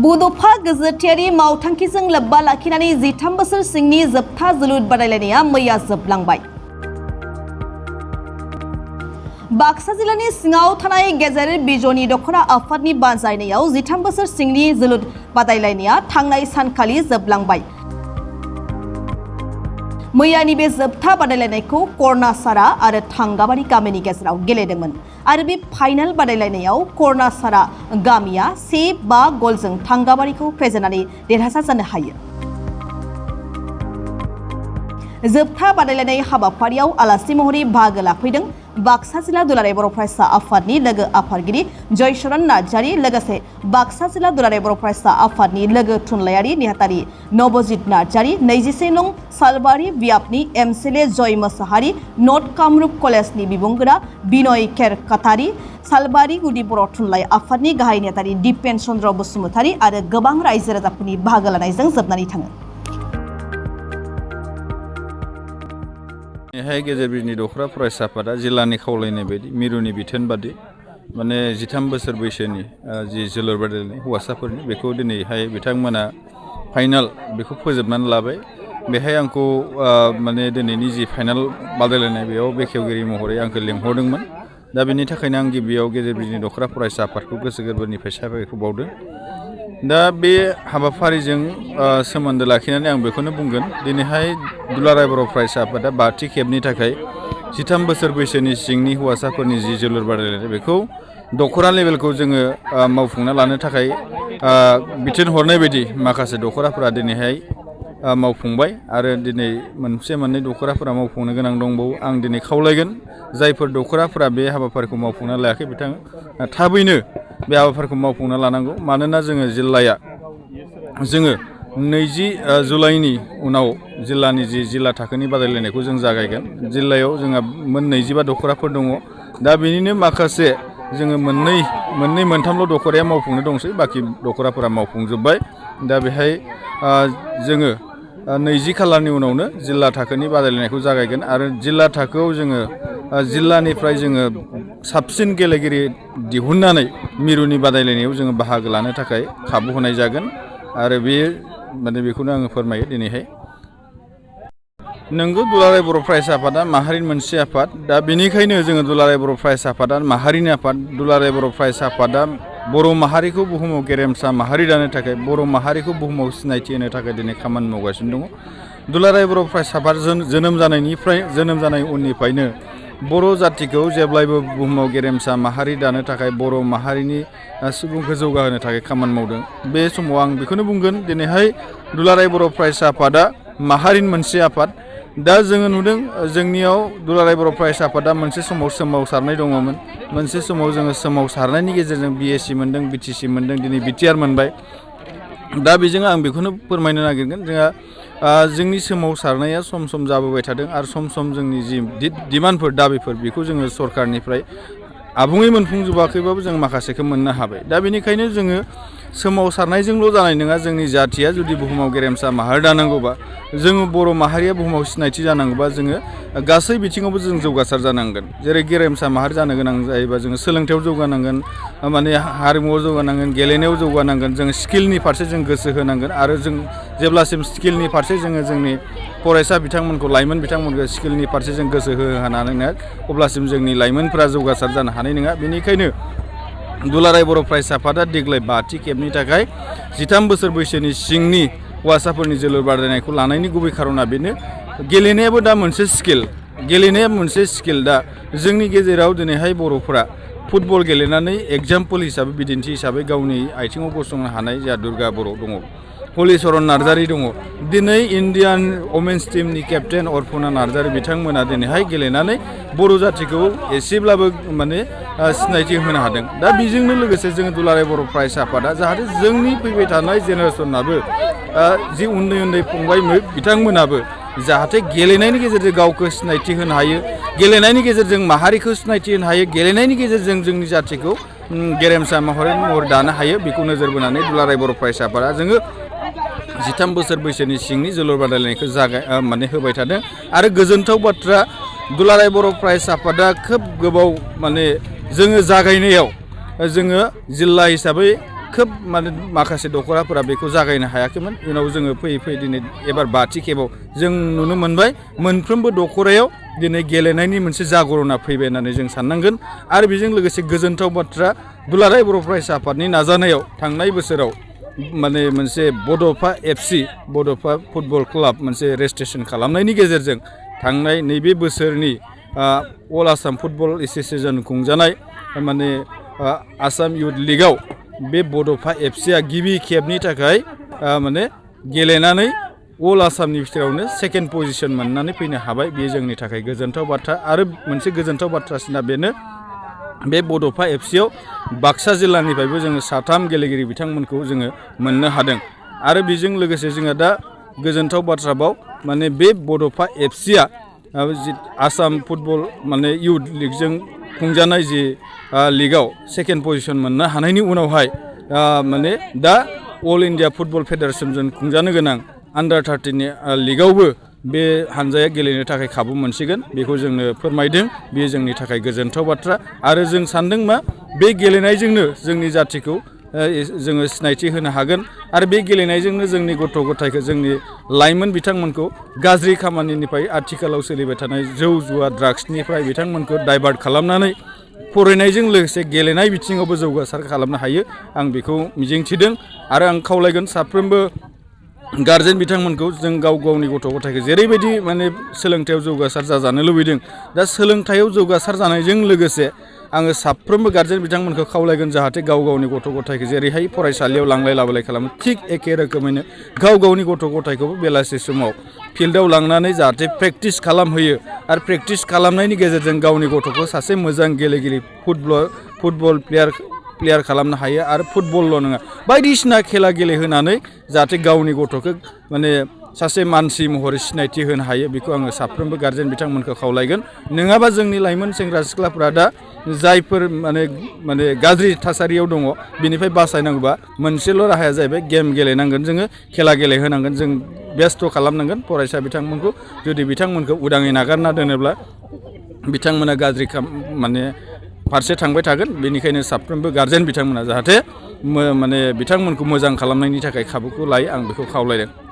बड'फा गेजेरारि मावथांखिजों लोब्बा लाखिनानै 13 बोसोर सिंनि जोबथा जोलुर बादायलायनाया मैया जोबलांबाय। बाक्सा जिल्लानि सिङाव थानाय गेजेर बिजनि दख'रा आफादनि बानजायनायाव 13 बोसोर सिंनि जोलुर बादायलायनाया थांनाय सानखालि जोबलांबाय। मैयानि बे जोबथा बादायलायनायखौ कर्नासारा आरो थांगाबारि गामिनि गेजेराव गेलेदोंमोन आरो बे फाइनाल बादायलायनायाव कर्नासारा गामिया 5 गलजों थांगाबारिखौ फेजेननानै देरहासार जानो हायो। जोबथा बादायलायनाय हाबाफारियाव आलासि महरै बाहागो लाफैदों बाक्सा जिल्ला दुलाराय बर' फरायसा आफादनि लोगो आफादगिरि जयशरण नार्जारि, लोगोसे बाक्सा जिल्ला दुलाराय बर' फरायसा आफादनि लोगो थुनलाइयारि नेहाथारि नबजित नार्जारि, 21 नं सालबारि बियाबनि एमसिएलए जय मोसाहारि, नर्थ कामरुप कलेजनि बिबुंगोरा बिनय केर काटारि, सालबारि गुदि बर' थुनलाइ आफादनि गाहाय नेहाथारि दिपेन चन्द्र बसुमतारि आरो गोबां रायजो राजाफोरनि बाहागो लानायजों जोबनानै थाङो। गेजेर बिजनि दख'रा फरायसा आफादा जिल्लानि खावलायनाय बायदि मिरुनि बिथोन बादि माने 13 बोसोर बैसोनि जि जोलुर बादायलायनाय हौवासाफोरनि बेखौ दिनैहाय बिथांमोना फाइनाल बेखौ फोजोबनानै लाबाय। बेहाय आंखौ माने दिनैनि जि फाइनाल बादायलायनाय बेयाव बेखेवगिरि महरै आंखौ लिंहरदोंमोन। दा बेनि थाखायनो आं गिबियाव गेजेर बिजनि दख'रा फरायसा आफादखौ गोसो गोरबोनिफ्राय साबायखर बावदों। दा बे हाबाफारिजों सोमोन्दो लाखिनानै आं बेखौनो बुंगोन, दिनैहाय दुलाराय बर' फरायसा आफादा 5थि खेबनि थाखाय 13 बोसोर बैसोनि सिंनि हौवासाफोरनि जि जोलुर बादायलायनाय बेखौ दख'रा लेभेलखौ जोङो मावफुंना लानो थाखाय बिथोन हरनाय बायदि माखासे दख'राफोरा दिनैहाय मावफुंबाय आरो दिनै मोनसे मोननै दख'राफोरा मावफुंनो गोनां दंबावो। आं दिनै खावलायगोन जायफोर दख'राफोरा बे हाबाफारिखौ मावफुंना लायाखै बिथां थाबैनो बे हाबाफारिखौ मावफुंना लानांगौ। मानोना जोङो 20 जुलाइनि उनाव जिल्लानि जि जिल्ला थाखोनि बादायलायनायखौ जों जागायगोन। जिल्लायाव जोंहा मोन 25 दख'राफोर दङ। दा बेनिनो माखासे जोङो मोननै मोनथामल' दख'राया मावफुंनो दंसै, बाखि दख'राफोरा मावफुंजोब्बाय। दा बेहाय जोङो 20 खालारनि उनावनो जिल्ला थाखोनि बादायलायनायखौ जागायगोन आरो जिल्ला थाखोआव जोङो जिल्लानिफ्राय जोङो साबसिन गेलेगिरि दिहुननानै मिरुनि बादायलायनायाव जोङो बाहागो लानो थाखाय खाबु होनाय जागोन आरो बेयो माने बेखौनो आङो फोरमायो दिनैहाय। नोंगौ, दुलाराय बर' फरायसा आफादा माहारिनि मोनसे आफाद। दा बेनिखायनो जोङो दुलाराय बर' फरायसा आफादा माहारिनि आफाद। दुलाराय बर' फरायसा आफादा बर' माहारिखौ बुहुमाव गेरेमसा माहारि दानो थाखाय, बर' माहारिखौ बुहुमाव सिनायथि होनो थाखाय दिनै खामानि मावगासिनो दङ। दुलाराय बर' फरायसा आफाद जोनोम जानाय उननिफ्रायनो बर' जातिखौ जेब्लायबो बुहुमाव गेरेमसा माहारि दानो थाखाय, बर' माहारिनि सुबुंखौ जौगाहोनो थाखाय खामानि मावदों। बे समाव आं बेखौनो बुंगोन, दिनैहाय दुलाराय बर' फरायसा आफादा माहारिनि मोनसे आफाद। दा जोङो नुदों जोंनियाव दुलाराय बर' फरायसा आफादा मोनसे समाव सोमावसारनाय दङमोन। मोनसे समाव जोङो सोमावसारनायनि गेजेरजों BSc मोनदों, BTC मोनदों, दिनै BTR मोनबाय। दा बेजों आं बेखौनो फोरमायनो नागिरगोन, जोंहा जोंनि सोमावसारनाया सम सम जाबोबाय थादों आरो सम सम जोंनि जि डिमान्डफोर, दाबिफोर बेखौ जोङो सरकारनिफ्राय आबुङै मोनफुंजोबाखैबाबो जों माखासेखौ मोननो हाबाय। दा बेनिखायनो जोङो सोमावसारनायजोंल' जानाय नङा। जोंनि जाथिया जुदि बुहुमाव गेरेमसा माहारि दानांगौबा, जोङो बर' माहारिया बुहुमाव सिनायथि जानांगौबा जोङो गासै बिथिङावबो जों जौगासार जानांगोन। जेरै गेरेमसा माहारि जानो गोनां जायोबा जोङो सोलोंथायाव जौगानांगोन, माने हारिमुआव जौगानांगोन, गेलेनायाव जौगानांगोन, जों स्किलनि फारसे जों गोसो होनांगोन आरो जों जेब्लासिम स्किलनि फारसे जोङो जोंनि फरायसा बिथांमोनखौ, लाइमोन बिथांमोनखौ स्किलनि फारसे जों गोसो होनानै नङा, अब्लासिम जोंनि लाइमोनफोरा जौगासार जानो हानाय नङा। बेनिखायनो दुलाराय बर' फरायसा आफादा देग्लाय 5थि खेबनि थाखाय 13 बोसोर बैसोनि सिंनि हौवासाफोरनि जोलुर बादायनायखौ लानायनि गुबै खारना बेनो, गेलेनायाबो दा मोनसे स्किल। गेलेनाया मोनसे स्किल। दा जोंनि गेजेराव दिनैहाय बर'फोरा फुटबल गेलेनानै एगजाम्पोल हिसाबै, बिदिन्थि हिसाबै गावनि आथिङाव गसंनो हानाय जोंहा दुर्गा बर' दङ, हलिचरन नार्जारि दङ। दिनै इण्डियान वमेन्स टीमनि केप्टेन अर्पना नार्जारि बिथांमोना दिनैहाय गेलेनानै बर' जातिखौ एसेब्लाबो माने सिनायथि होनो हादों। दा बेजोंनो लोगोसे जोङो दुलाराय बर' फरायसा आफादा जाहाथे जोंनि फैबाय थानाय जेनेरेसनाबो, जि उन्दै उन्दै फंबाय बिथांमोनाबो जाहाथे गेलेनायनि गेजेरजों गावखौ सिनायथि होनो हायो, गेलेनायनि गेजेरजों माहारिखौ सिनायथि होनो हायो, गेलेनायनि गेजेरजों जोंनि जातिखौ गेरेमसा महर दानो हायो। बेखौ नोजोर बोनानै दुलाराय बर' फरायसा आफादा जोङो 13 बोसोर बैसोनि सिंनि जोलुर बादायलायनायखौ माने होबाय थादों। आरो गोजोनथाव बाथ्रा, दुलाराय बर' फरायसा आफादा खोब गोबाव माने जोङो जागायनायाव जोङो जिल्ला हिसाबै खोब माने माखासे दखराफोरा बेखौ जागायनो हायाखैमोन उनाव जोङो फैयै फैयै दिनै एबार 5थि खेबाव जों नुनो मोनबाय मोनफ्रोमबो दखरायाव दिनै गेलेनायनि मोनसे जागरना फैबाय होननानै जों साननांगोन आरो बेजों लोगोसे गोजोनथाव बाथ्रा दुलाराय बर' फरायसा आफादनि नाजानायाव थांनाय बोसोराव माने मोनसे बड'फा एफसि बड'फा फुटबल क्लाब मोनसे रेजिस्ट्रेसन खालामनायनि गेजेरजों थांनाय नैबे बोसोरनि अल आसाम फुटबल एस'सिएशन खुंजानाय माने आसाम इउथ लिगआव बे बड'फा एफसिआ गिबि खेबनि थाखाय माने गेलेनानै अल आसामनि बिथोरावनो सेकेन्ड पजिशन मोननानै फैनो हाबाय बे जोंनि थाखाय गोजोनथाव बाथ्रा आरो मोनसे गोजोनथाव बाथ्रासिना बेनो बे बड'फा एफसिआव बाक्सा जिल्लानिफ्रायबो जोङो 3 गेलेगिरि बिथांमोनखौ जोङो मोननो हादों आरो बेजों लोगोसे जोङो दा गोजोनथाव बाथ्राबाव माने बे बड'फा एफसिआ आसाम फुटबल माने इउथ लिगजों खुंजानाय जि लिगाव सेकेन्ड पजिशन मोननो हानायनि उनावहाय माने दा अल इन्डिया फुटबल फेडारेसनजों खुंजानो गोनां आन्डार 13नि लिगावबो बे हानजाया गेलेनो थाखाय खाबु मोनसिगोन बेखौ जोंनो फोरमायदों बेयो जोंनि थाखाय गोजोनथाव बाथ्रा आरो जों सानदों मा बे गेलेनायजोंनो जोंनि जाथिखौ जोङो सिनायथि होनो हागोन आरो बे गेलेनायजोंनो जोंनि गथ' गथायखौ जोंनि लाइमोन बिथांमोनखौ गाज्रि खामानिनिफ्राय आथिखालाव सोलिबाय थानाय जौ जुवा ड्राग्सनिफ्राय बिथांमोनखौ डाइभार्ट खालामनानै फरायनायजों लोगोसे गेलेनाय बिथिङावबो जौगासार खालामनो हायो आं बेखौ मिजिंथिदों आरो आं खावलायगोन साफ्रोमबो गारजेन बिथांमोनखौ जों गाव गावनि गथ' गथायखौ जेरैबायदि माने सोलोंथायाव जौगासार जाजानो लुबैदों दा सोलोंथायाव जौगासार जानायजों लोगोसे आङो साफ्रोमबो गारजेन बिथांमोनखौ खावलायगोन जाहाथे गाव गावनि गथ' गथायखौ जेरैहाय फरायसालियाव लांलाय लाबोलाय खालामो थिग एखे रोखोमैनो गाव गावनि गथ' गथायखौबो बेलासि समाव फिल्डआव लांनानै जाहाथे प्रेक्टिस खालामहोयो आरो प्रेक्टिस खालामनायनि गेजेरजों गावनि गथ'खौ सासे मोजां गेलेगिरि फुटबल प्लेयार खालामनो हायो आरो फुटबलल' नङा बायदिसिना खेला गेलेहोनानै जाहाथे गावनि गथ'खौ माने सासे मानसि महरै सिनायथि होनो हायो बेखौ आङो साफ्रोमबो गारजेन बिथांमोनखौ खावलायगोन नङाबा जोंनि लाइमोन सेंग्रा सिख्लाफोरा दा जायफोर माने गाज्रि थासारियाव दङ बिनिफ्राय बासायनांगौबा मोनसेल' राहाया जाहैबाय गेम गेलेनांगोन जोङो खेला गेलेहोनांगोन जों बेस्थ' खालामनांगोन फरायसा बिथांमोनखौ जुदि बिथांमोनखौ उदाङै नागारना दोनोब्ला बिथांमोना गाज्रि माने फारसे थांबाय थागोन बेनिखायनो साफ्रोमबो गारजेन बिथांमोना जाहाथे माने बिथांमोनखौ मोजां खालामनायनि थाखाय खाबुखौ लायो आं बेखौ खावलायदों